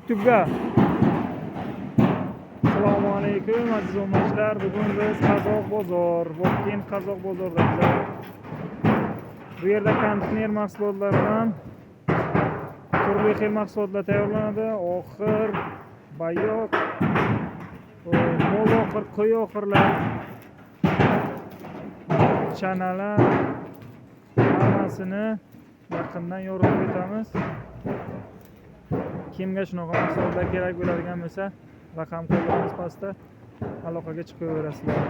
YouTube'ga. Assalomu alaykum aziz obunachilar. Bugun biz Qozoq bozor, Vobkent Qozoq bozoridamiz. Bu yerda konteyner mahsulotlaridan turli xil mahsulotlar tayyorlanadi. Oxir, bayoq, mol oxir, qo'y oxirlar, chanalar hammasini yaqindan yoritib o'tamiz. Kimga shunaqa mahsulotlar kerak bo'ladigan bo'lsa, raqam qo'yamiz pastda, aloqaga chiqaverasizlar.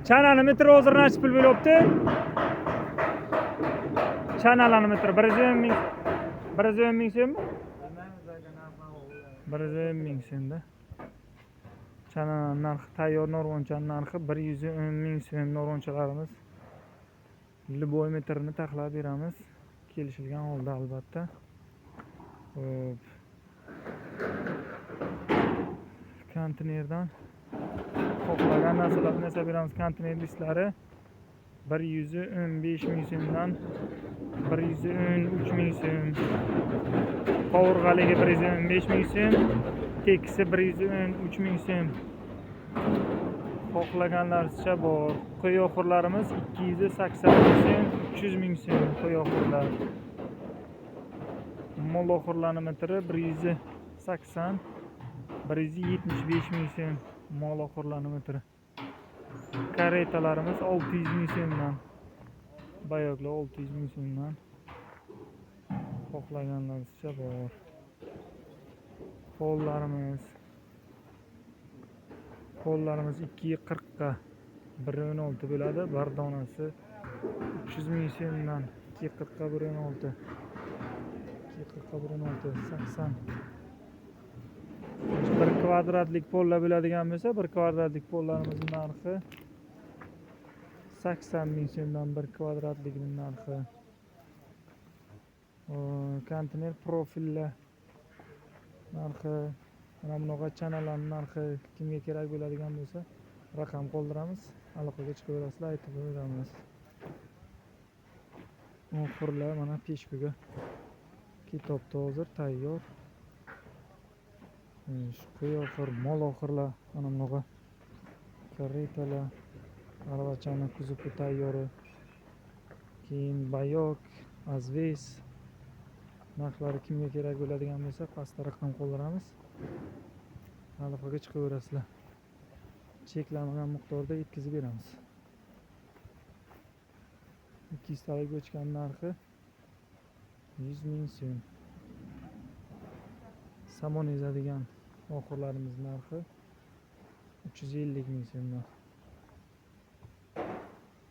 Chanani metr hozir necha pul bo'lyapti? Chanalarni metri 110 ming, 110 ming so'mmi? 110 ming so'mda. Chana narxi tayyor norvonchani narxi 110 ming so'm norvonchalarimiz. Любой metrini taxlab beramiz. Kelishilgan holda albatta. Xo'p. Konteynerdan xohlagan narsalarni yasab beramiz. Konteyner listlari 115 ming so'mdan 113 ming so'm. Qovurg'aligi 115 ming so'm, tekisi 113 ming so'm. Xohlaganlaricha bor. Qo'y oxurlarimiz 280 ming so'm, 300 ming so'm qo'y oxurlar. Mol oxurlarning metri 180, 175 ming so'm mol oxurlarning metri. Karetalarimiz 600 ming so'mdan. Bayoklar 600 ming so'mdan. Xohlaganlaricha bor. Pollarimiz 2.40 ga 1.16 bo'ladi. Bir donasi 300 ming so'mdan 2.40 ga 1.16. 2.40 ga 1.16 80. Bir kvadratlik pollar bo'ladigan bo'lsa, bir kvadratlik pollarimizning narxi 80 ming so'mdan bir kvadratlikning narxi. Konteyner profillar narxi, mana bunaqa chanalarning narxi kimga kerak bo'ladigan bo'lsa, raqam qoldiramiz, aloqaga chiqaverasizlar, aytib beramiz. Oxirlar mana peshkuga kitobda hozir tayyor. Shu qo'y oxir, mol oxirlar, mana bunaqa karetalar, aravachani kuzovi tayyori, keyin bayok, azves narxlari kimga kerak bo'ladigan bo'lsa, pastda raqam qoldiramiz. Aloqaga chiqaverasizlar. Cheklanmagan miqdorda yetkazib beramiz. 200 talik bochkaning narxi 100 ming so'm. Somon ezadigan oxurlarimiz narxi 350 ming so'mdan.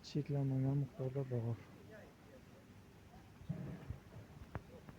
Cheklanmagan miqdorda bor.